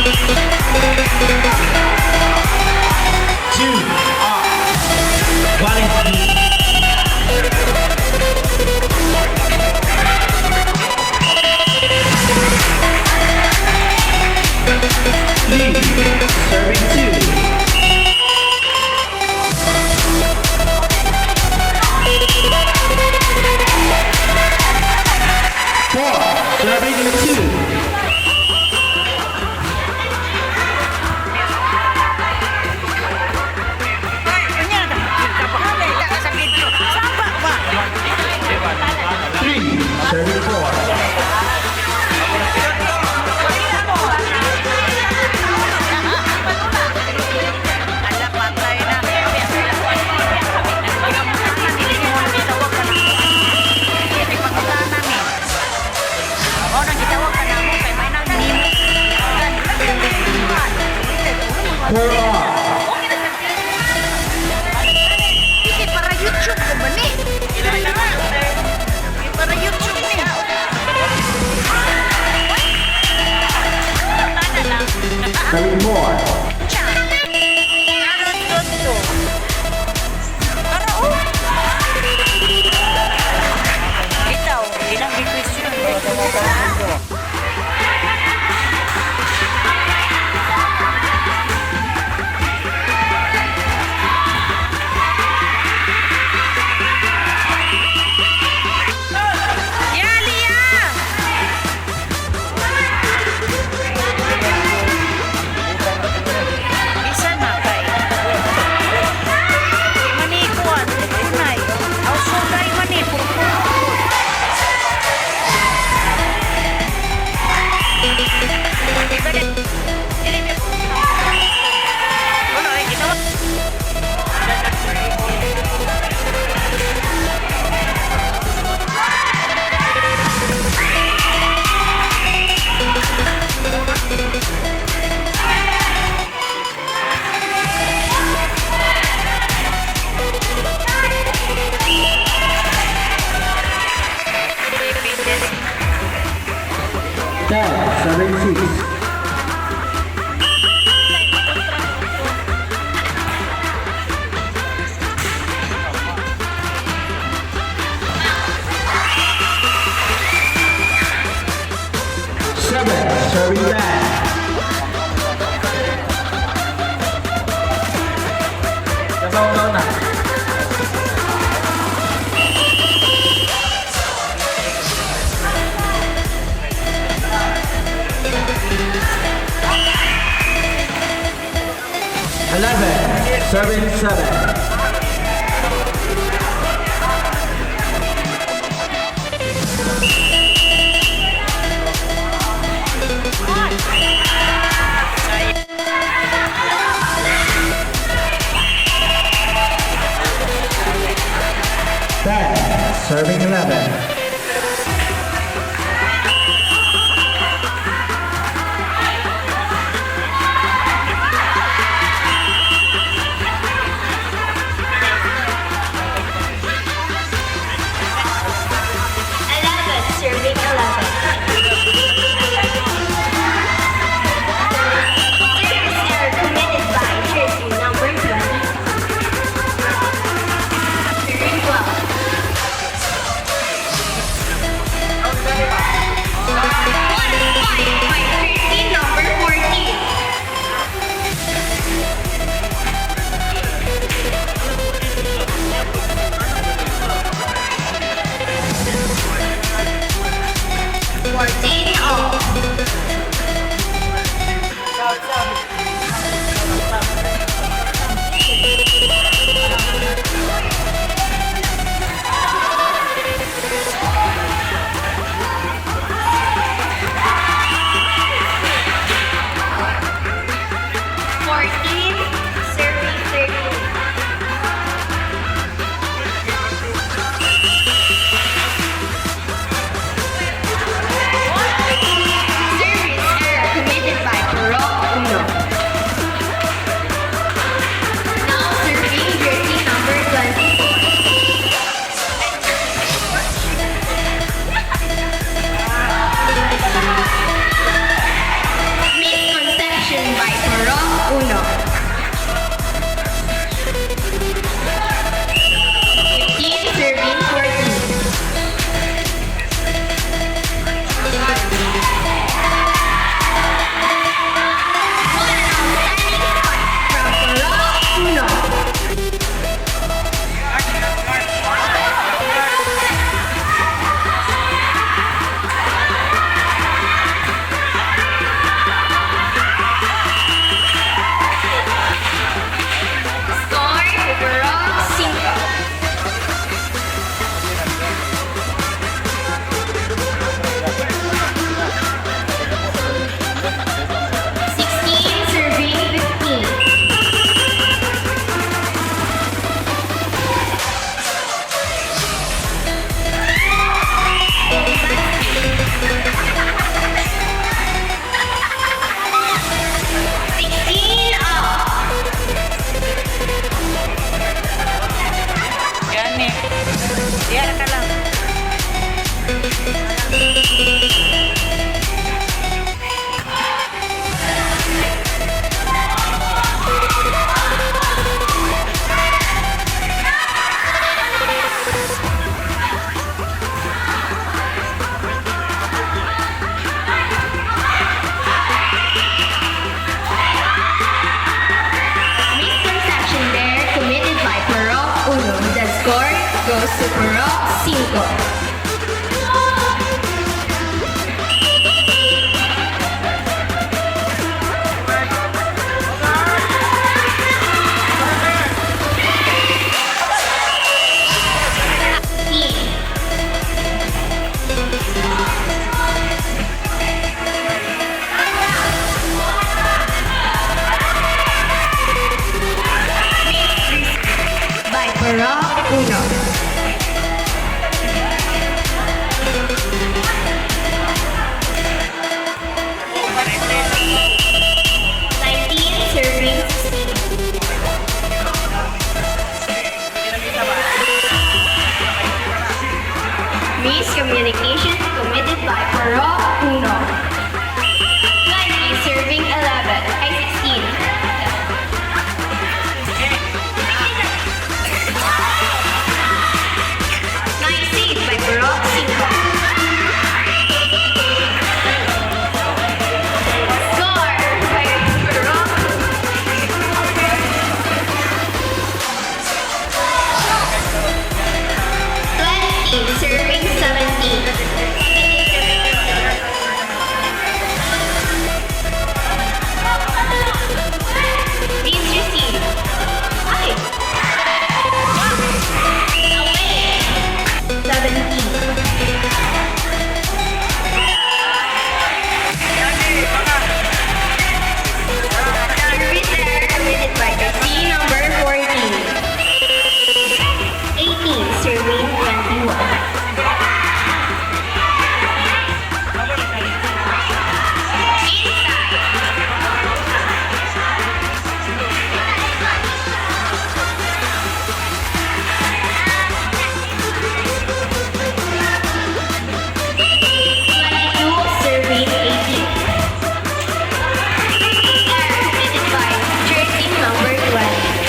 Two up. Quality. Three, serving two. Four, serving two. Three, serving four. Four up. Para YouTube ko ba ni? Para YouTube ni. Serving four. Para oh. Bitaw, ilang request yun. Yeah, Lia! Bisan na kay. Mani kuan, kunay. Aw sugay mani purpuro. Wala ay ginawa. 10, serving six. 7, serving 10. Na. 11, serving 7. 10, serving 11. 11, serving 11. Service error committed by jersey number 20. Serving 12. Misconception there committed by Purok Uno. The score goes to Purok Cinco. Team. By Purok Uno. 19 serving 16. Miscommunication committed by Purok Uno. 20 serving 11. Ay, 16. Nice save by Purok Cinco. Score by Purok 20 serving 17. Please receive. Ay! Away! 17. Service error committed by jersey number 14. 18 serving 21. Inside. 22 serving 18. Error committed by jersey number 20.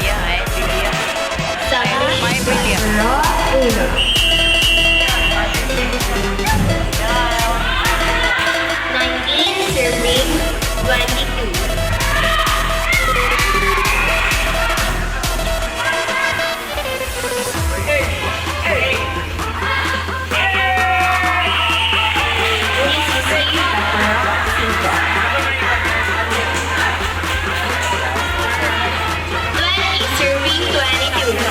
Yeah, eh, Julia. Service May by Julia. Purok Uno. 19 serving 22. This is saved by Purok Cinco. 20 serving 22.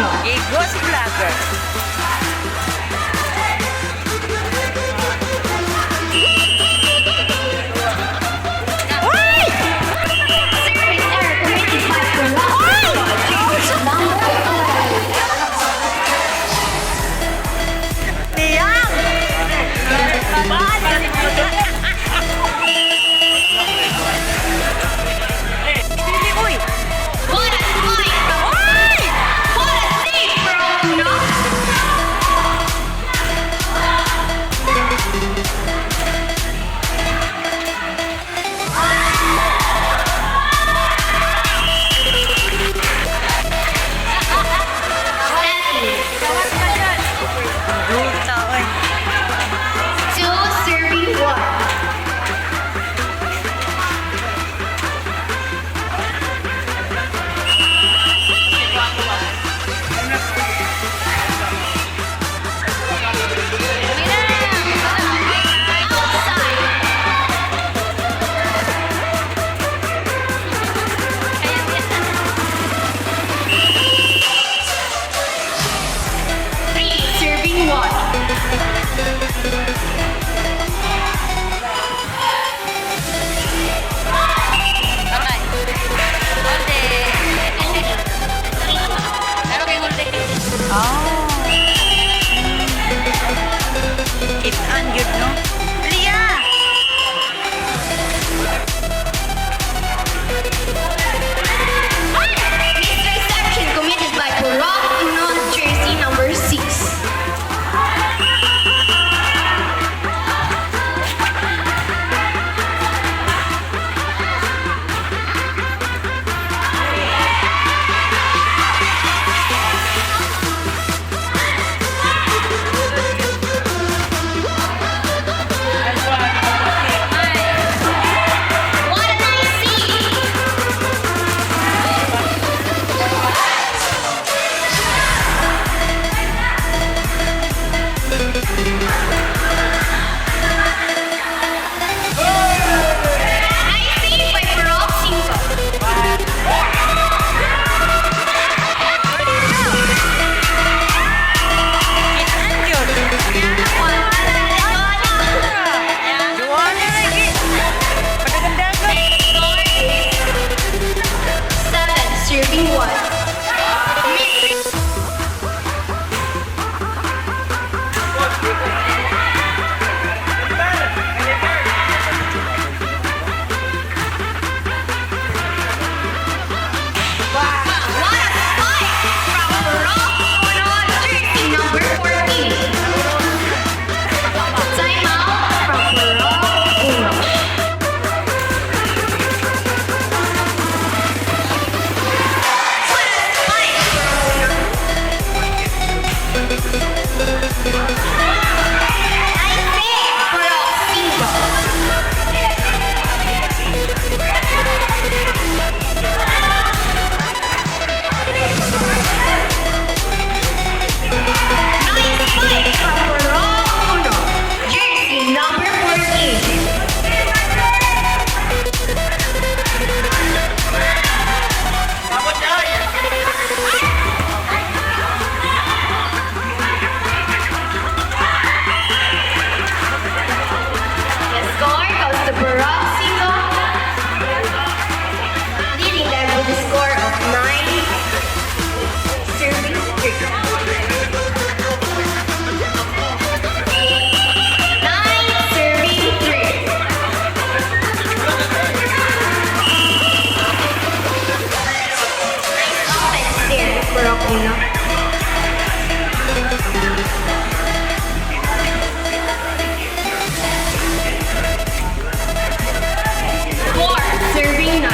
Uno. Gigo si vlogger. Uy! Service error committed by Purok 5, number 11. Tiyang! Dili, uy! What a spike! Uy! What a save, Purok Uno! Duta, uy. 2 serving 1. Outside. 3 serving 1. Okay. Hold it. Pero kay hold it. Oh. Kitaan yun, no? Lia! Misreception committed by Purok Uno, jersey number 6. What a nice save! Nice save by Purok 5. Kitaan yun. Duwa na lagi. Padagandagan. 7 serving 1. What a spike from Purok Uno, jersey number 14. Timeout from Purok Uno. What a spike from Uno. Nice save, Purok 5. Nice spike from Purok Uno, jersey number 14. The score goes to Purok 5, leading them with a score of 9 serving 3. 9 serving 3. Nice offense there, Purok Uno. 4 serving 9.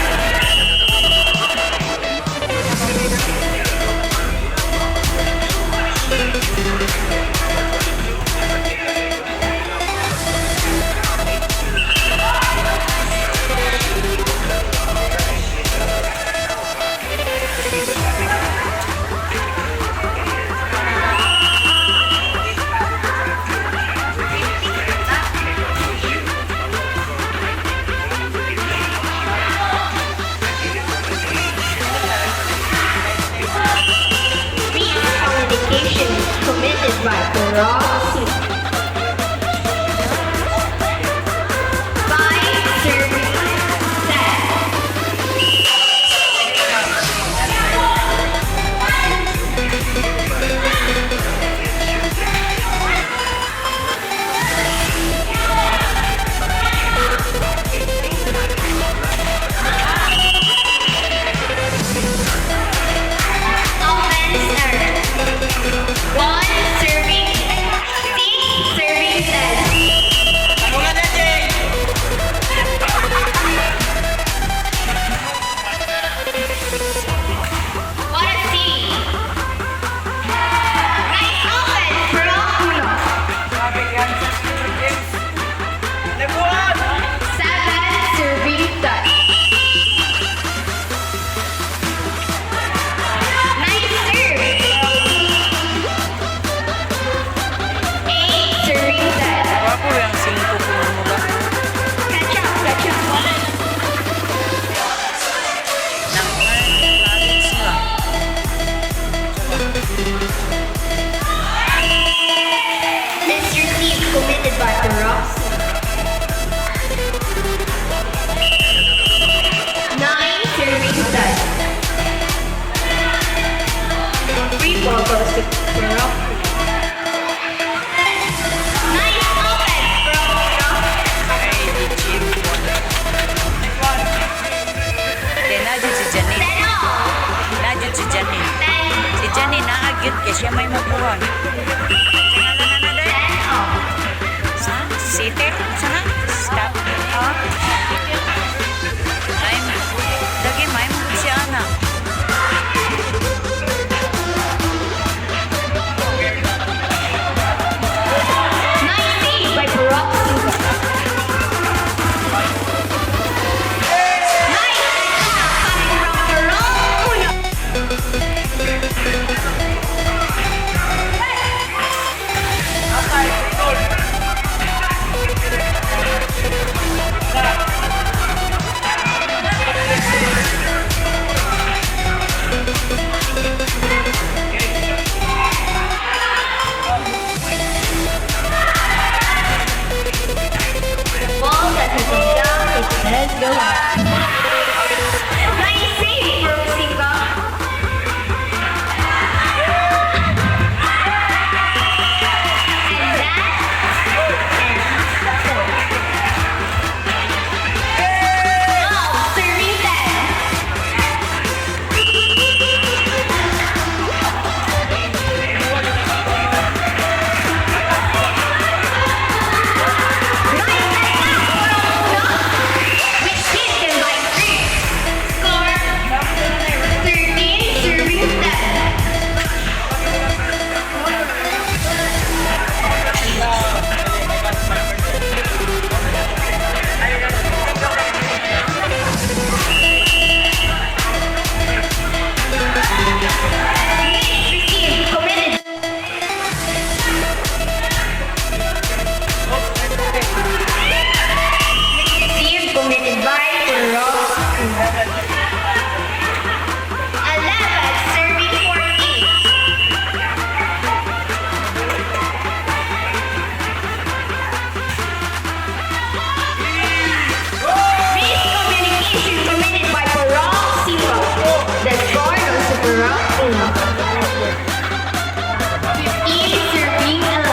Committed by Purok 5. 5 serving 10. Offense error. 1 serving 6 serving 10. Mga na, Jay! What a save! Nice offense, Purok Uno. Sabi yan sa James. Nagbuhat! 7 serving 10. Nice serve! 8 serving 10. Wapo yung singko po mo ba? Catch up, catch up. Nang langit nga. Misreceive committed by Purok. 9 serving 10. Free ball goes to Purok. Nice offense, Purok. Ay, di Jim. Then, nadyo si Janine. 10 all. Nadyo si Janine. 10 Si Janine naagyot kay siya may mabuhan. 10 all. Sa? City? Sa? Stop. Ah? Ay, lagi may mo si Ana. Nice save by Purok Cinco. Nice attack coming from Purok Uno. Ball that has been down, it does go up. Nice save, Purok Cinco. And that ends the point. 12 serving 10. Nice attack, Purok Uno, which hit them by 3. Score 13 serving 10. Misreceive committed. Misreceive committed by Purok Uno. 11 serving 14. Miscommunication committed by Purok Cinco. The score goes to Purok Uno. 15 serving 11.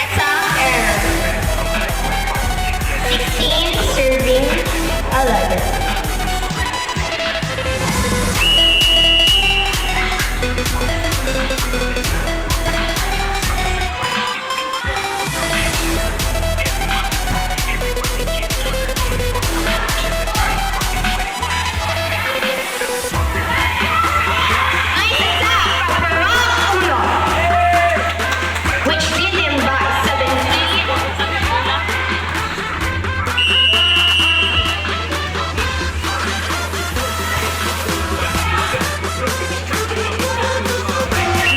Attack error. 16 serving 11. Nice attack from Purok Uno, which lead them by 17.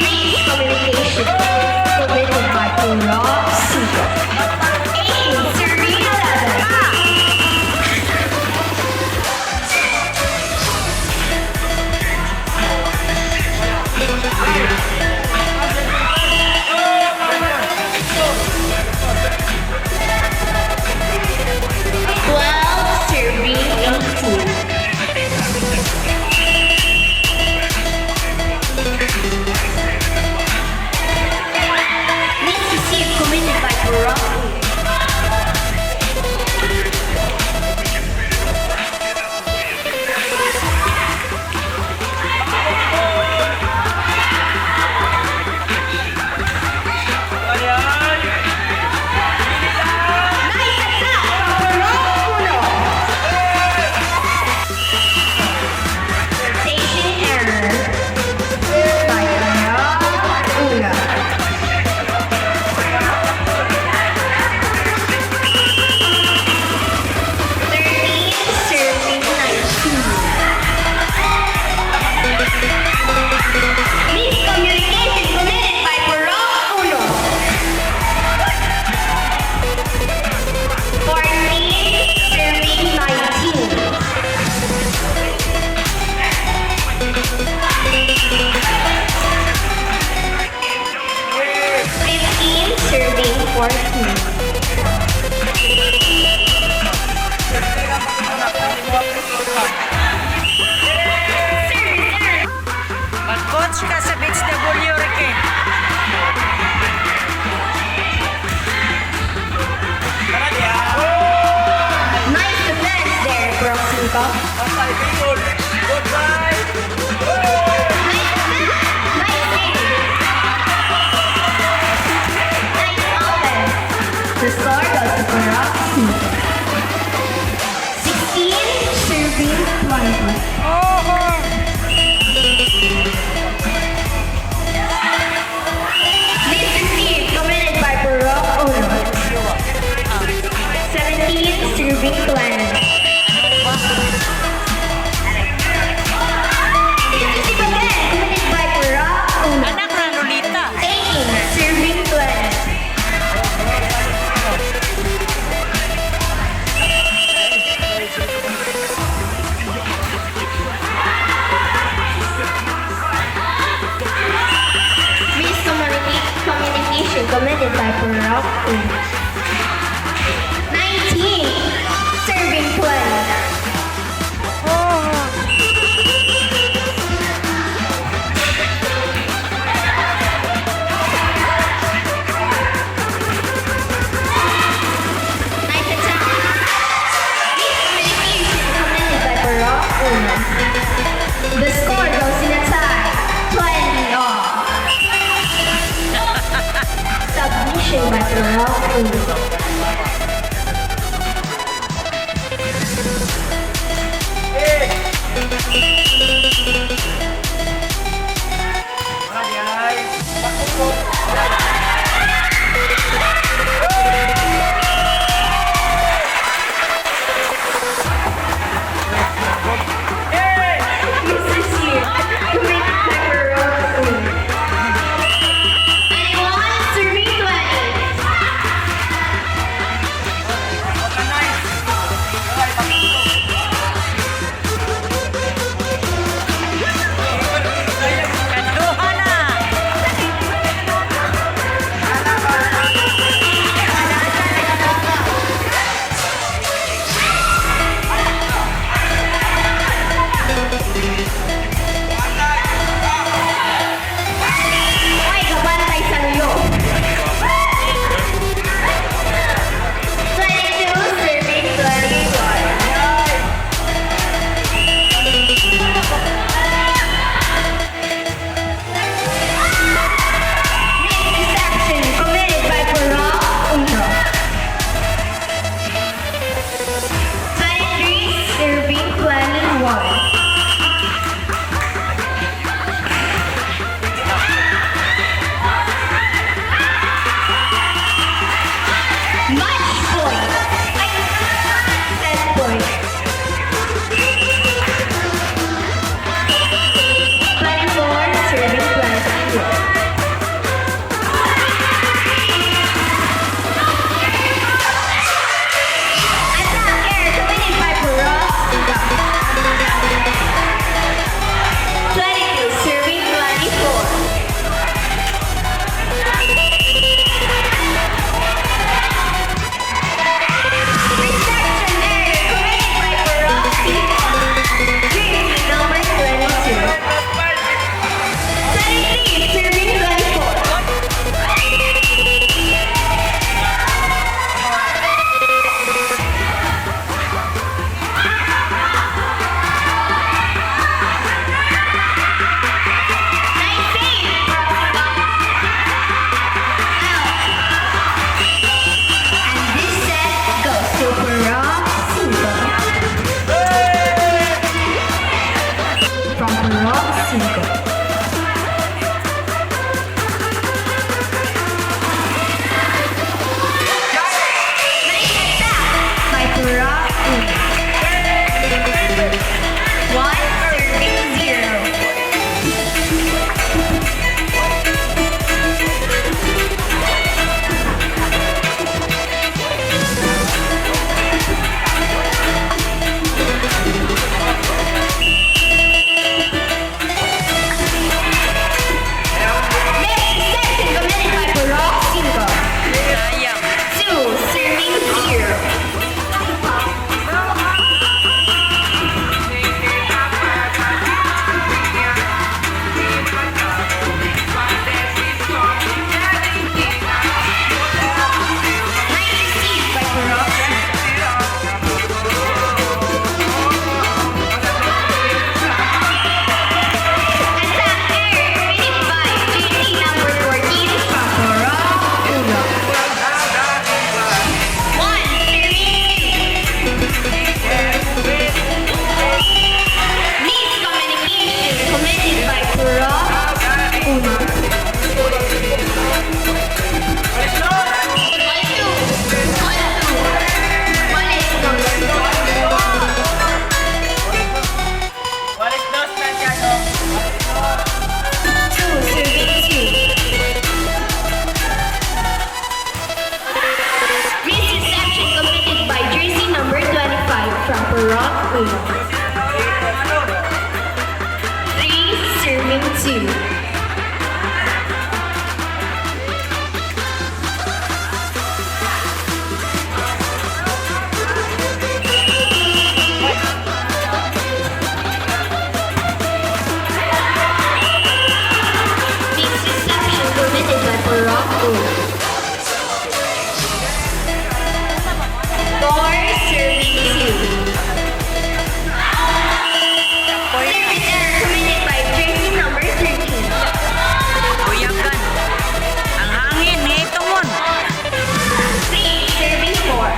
Miscommunication committed by Purok Cinco. 14. Service error. Mag-coach ka sa Beach W, Ricky. Nice defense there, Purok 5. Goodbye! Nice defense. Nice save. Nice offense. The score goes to Purok 5. 16 serving 20. This receive committed by Purok Uno. 17 serving 20. This receive again committed by Purok Uno. Anak na Lolita. 18 serving 20. Miscommunication committed by Purok Uno. 19 serving 20. Nice attack. Miscommunication committed by Purok Uno. The score goes in a tie. 20 all. Submission by Purok Uno. Mrs. Here, committed by Purok Uno. 21 serving 20. Kaduha na. Purok Uno. 3 serving 2. Misreception committed by Purok Uno. 4 serving 2. Service error committed by jersey number 13. Buyagan. Ang hangin, ngitungon. 3 serving 4.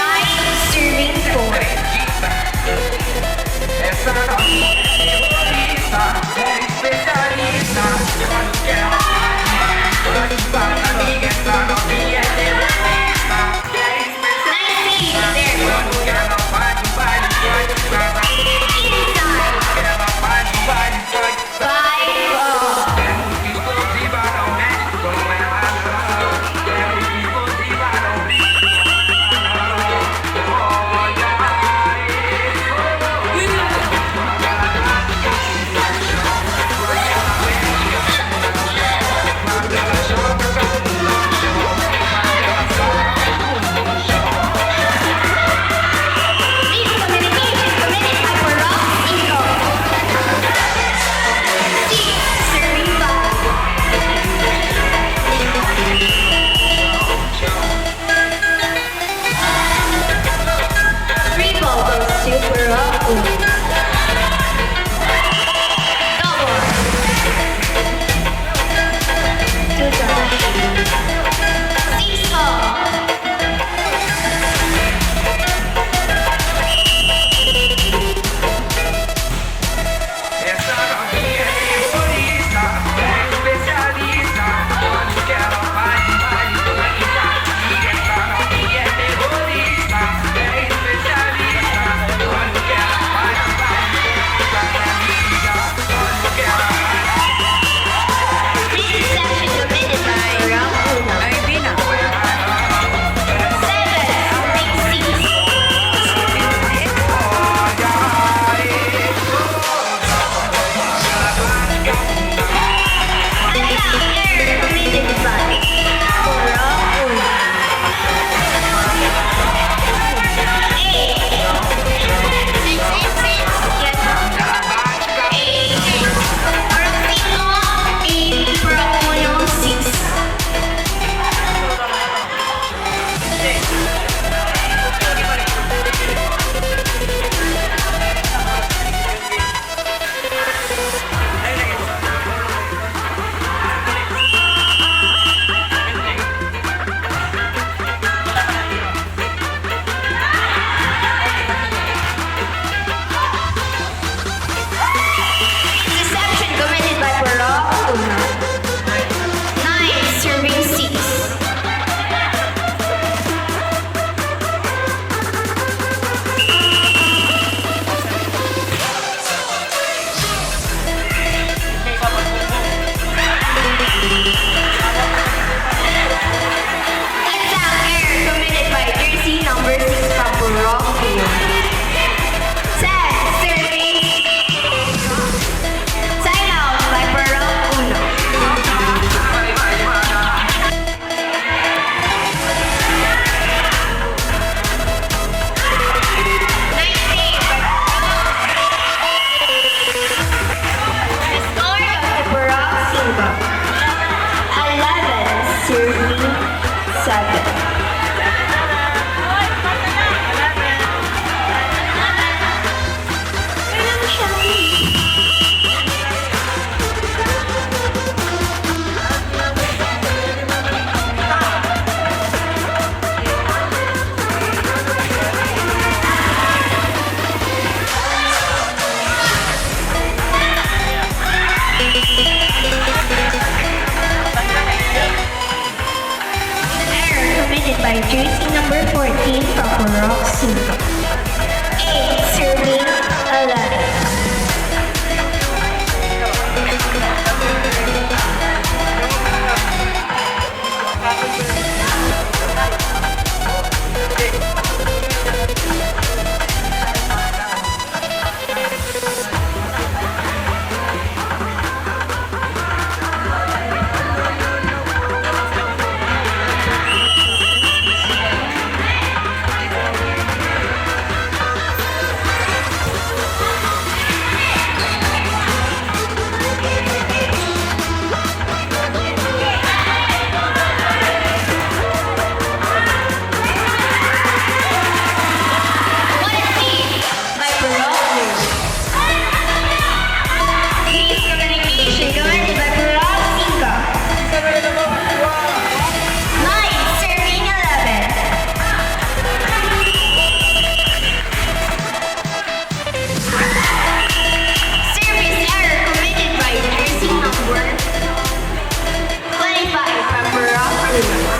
5 serving 4. Essa novinha é terrorista, é especialista. Olha o que ela faz, fala amiga, essa novinha é terrorista, é especialista. Nice save there. Olha o que ela faz, faz, faz, faz. Inside. Ela faz, faz, faz. 5 all. É muito explosiva, não mexe com ela, não. É muito explosiva, não brinca. Olha aí. Miscommunication committed by Purok Cinco. 6 serving 5. Free ball goes to Purok Uno. Double. Two touch. 6 all. Essa novinha é terrorista, é especialista. Olha o que ela faz, faz, faz. E essa novinha é terrorista, é especialista. Olha o que ela faz, faz, faz. Amiga, olha o que ela faz. Misreception committed by Purok Uno. Ay, di na. 7 serving 6. Olha aí. Attack error committed by Purok Uno. 8 6 6 6. Yes. 8 Purok Cinco, 8 Purok Uno, 6. Deception committed by Purok Uno. 9 serving 6. Attack error committed by jersey number 6 from Purok Uno. 10 serving. Timeout by Purok Uno. Nice save by The score goes to Purok Cinco. 11 serving 7. 5. 8 serving 11. What a save by Purok Miscommunication committed by Purok Cinco. 9 serving 11. Service error committed by jersey number 25 from Purok Uno.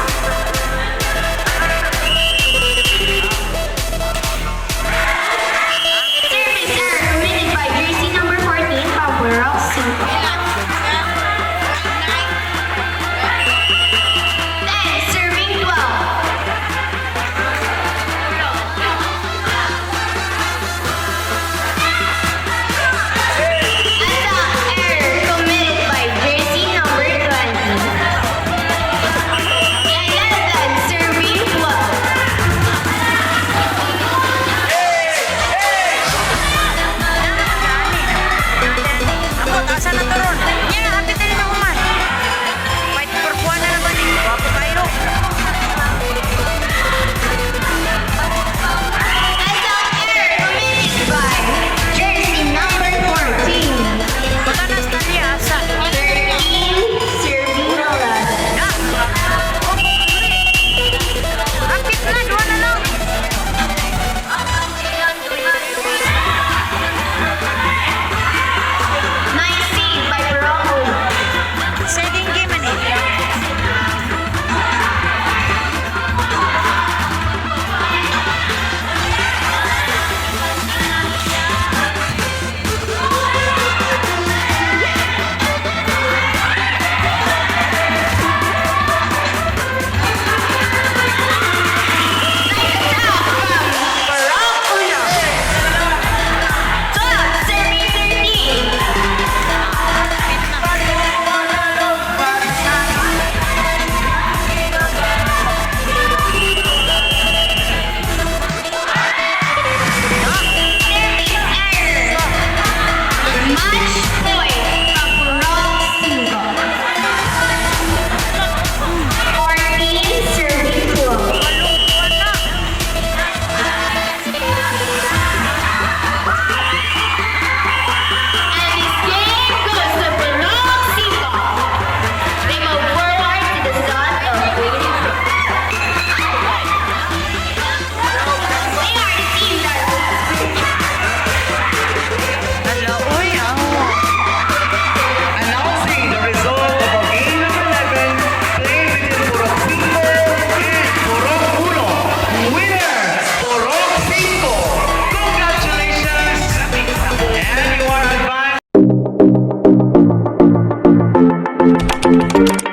Service error committed by jersey number 14 from Purok Cinco. 10 serving 12. Attack error committed by jersey number 20. 11 serving 12. Ako, asa na to ron? Nya, hapit na rin ako man. Fight for buwan na naman eh. Wapo kayo. Attack error committed by jersey number 14. Baka na sa niya, asa. 13 serving 11. Na! Oh, hapit na, duwa na lang. Nice save by Purok Uno. Second game man eh. Nice attack from Purok Uno. 12 serving 13. Service error. Match point from Purok Cinco. 14 serving 12. And this game goes to Purok Cinco. They move forward to the start of 26. They are the team that Hala, uy, aho. Announcing the result of our game number 11, played between Purok Cinco and Purok Uno. Winner, Purok Cinco. Congratulations! And you are advanced.